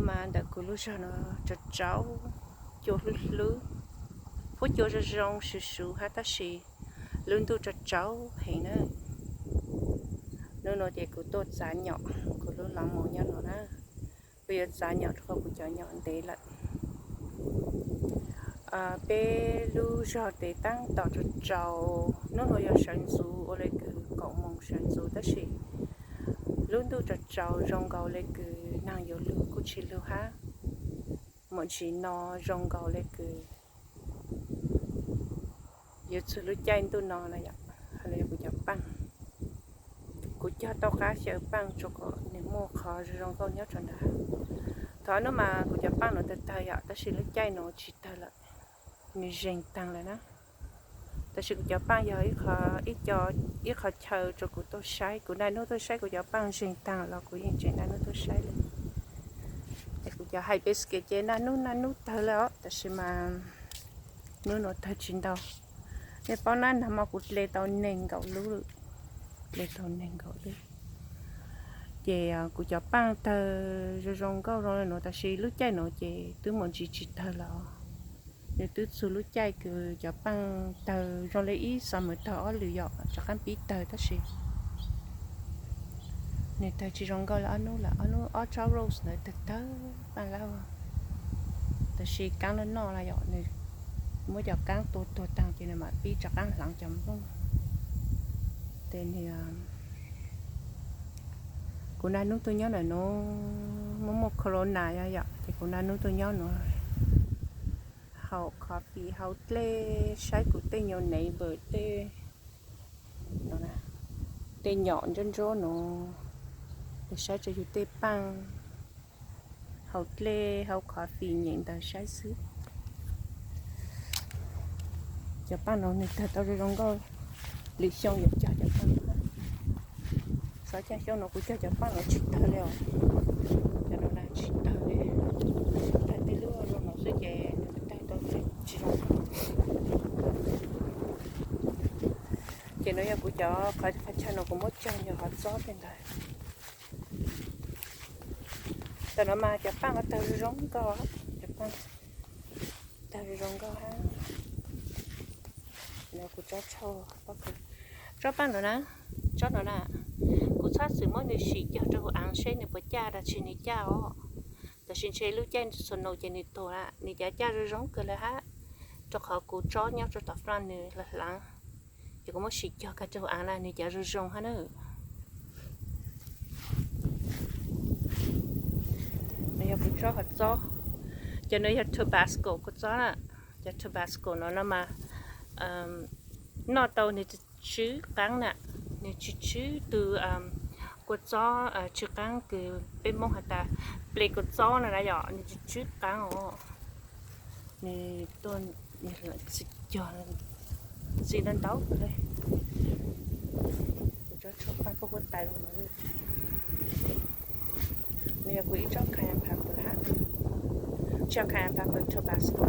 Mas ntawm kuv lub zog no tsaus tsaus, cua hlwb hlwb, huab cua zoo zoo swv suv hab tab sis lub ntuj tsaus tsaus heev na. Hnub no ces kuv tuaj txav nyom, kuv lub lav mos nyob no na, kuv yuav txav nyom rau qhov kuv cov nyom ntev lawm. Peb lub zog tes taab tom tsaus tsaus, hnub no yog sawv ntxuv ua le kws kaum moos sawv ntxuv tab sis lub ntuj tsaus tsaus zoo nkaus le kws neeg yuav lug kuj tsis lug hab. Mam ntsis no zoo nkaus le kws yuav txug lub caij ntuj no na yom. Hab no yog kuv cov paaj, kuv cog tau qab xyaw paaj rua kom nwg muaj qhov zoo zoo nkauj nyob rua nrad. Thaum ub mas kuv cov paaj nuav tawg tawg yom, tab sis lub caij nuav tsis tawg lawm, nwg zeeg taag lawm na. Tab sis kuv cov paaj yog ib qho chaw rua kuv tuaj saib, kuv naj nub tuaj saib kuv cov paaj zeeg taag los kuv yeej tseem naj nub tuaj saib le. Es kuv cov hibiscus ces naj nub naj nub tawg le os, tab sis mas nub nuav tawg tsis ntau. Nej paub nab, nag hmo kuv dle tau neeg nkaum lub, dle tau neeg nkaum lub. Ces kuv cov paaj tawg zoo zoo nkauj zoo le nuav, tab sis lub caij nuav ces twb mus ntsis tsis tawg los. Nws twb txug lub caij kws cov paaj tawg zoo le ib xaam mws tawg ob lwm yom, rov qaab pib tawg tab sis nws tawg tsis zoo nkauj le ob nub lawm. Ob nub ob tsob rose ntawd tawg tawg paaj lab, tab sis kaab noj noj na yom, nws muab cov kaab tua tuag taag ces nws mam pib rov qaab hlaav cov nplooj. Ces nws, kuv naj nub tuaj nyob ntawm nuav muaj muaj corona yom, ces kuv naj nub tuaj nyob nuav haus coffee haus dlej, saib kuv tej nyuas neighbor tej, tej nyom ntsuab ntsuab nuav, saib rua yug tej paaj, haus dlej haus coffee nyem ntawd saib xwb. Cov paaj nuav nws tawg tau zoo zoo nkauj, lwm xyoo yuav cog cov paaj nuav. Xyov caag xyoo nuav kuv cog cov paaj nuav tsis tawg le os. Cov nuav na tsis tawg le, tawg tej lub zoo nuav xwb ces nws tawg tau tsis zoo. Ces nuav yog kuv cov qhov chaw nuav kuv muab cog yog qhov txob tej ntawd. Tam nuav mas cov paaj nuav tawg zoo zoo nkauj, cov paaj tawg zoo zoo nkauj hab. Kuv tsob tshauj, tsob paaj nuav na, tsob nuav na, kuv txhob txwm muab nws sim cog rua huv aav seb nws puas caj, dab tsi nws caj os. Tab sis ntshe lub caij snow ces nws tuag na, nws cav caj zoo zoo kawg le hab, rua qhov kuv tsob nyob rua tom front nws hlaav hlaav, ces kuv muab sim cog kag rua huv aav na nws cav zoo zoo hab na. Nuav yog kuv tsob qhov txob, cov nuav yog Tabasco kua txob na. Cov Tabasco no no mas noj tau nws tsw qaab na, nws tsw tsw tug kua txob tsw qaab kws peb Moob has tas ple kua txob no na yom, nws tsw tsw qaab os. Nws tuaj txi cog txi ntau ntau le. Kuv tsob tshuaj paaj kuj huab tais los, nws yog kuv ib tsob cayenne pepper hab, tsis yog cayenne pepper, Tabasco.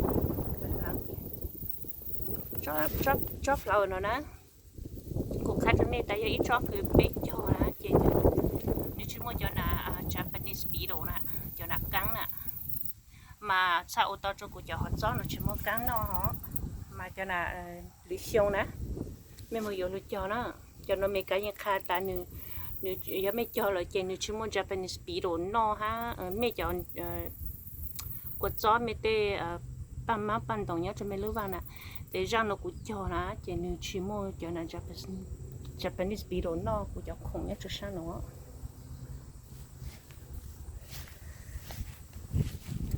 Tsob flower no na, kuv qha rua mej tas yog ib tsob kws peb cog na ces nws tsis muaj cov nam Japanese beetle na, cov nam kaab na. Mas txhaj ua tau rua kuv cov qhov txob no tsis muaj kaab noj hos. Mas cov nam lwm xyoo na, mej moog yuav lug cog na. Cov nuav Amelikas yeej qha tas nws, yog mej cog lawm ces nws tsis muaj Japanese beetle noj hab mej cov kua txob mej tej paaj maab paaj ntoos nyob rua mej lub vaaj na. Ces zaaj nuav kuv cog na ces nws tsis muaj cov nam Japanese beetle noj kuv cov khoom nyob rua saab nuav.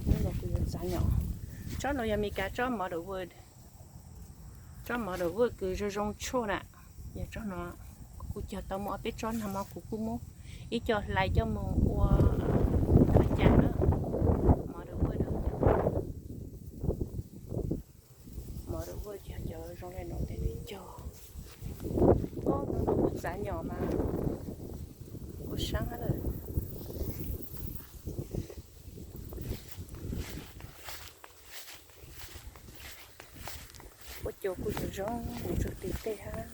Hnub no kuv yuav txav nyom. Tsob no yog Amelikas tsob motherwood, tsob motherwood kws zoo zoo tshuaj na. Yog tsob no kuv kuj cog tau muaj ob peb tsob, nag hmo kuv kuj muab ib co hlais coj moog ua qhov cag na. Motherwood, motherwood yog cov zoo le nuav tes cog. Hnub no kuv txav nyom mas kuv saab hab lawm. Huab cua kuj zoo zoo mus rua tim tej hab.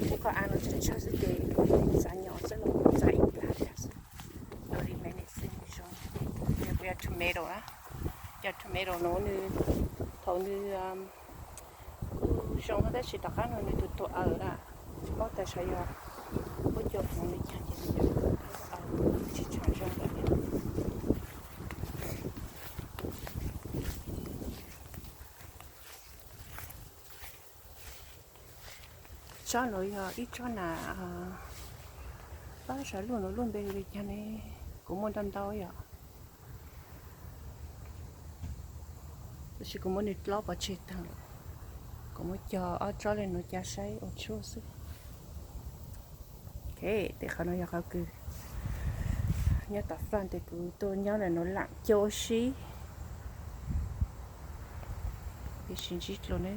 Kuv qhov av no tsawg tsawg xwb ces txav nyom xwb los txav ib plag tag xwb. Los li me Thaum no nws, thaum nws kuj zoo tab sis tom qab no nws tus tuam aws lawm, tsis paub tas sav yog muab cua hmoov li cas ces nws aws tsis tshua zoo lawm. Tsob no yog ib tsob nas, pab sav luj no lub npe li cas ne, kuv muaj ntau ntau yom. Tab sis kuv muab nws dlob pov tseg tag lawm, kuv muab cog ob tsob li no ca saib ua tshuaj xwb. Ok, tej qhov no yog qhov kws nyob tom France ces kuv tuaj nyob ntawm no lam cua ua si. Peb sib ntsib dlua ne.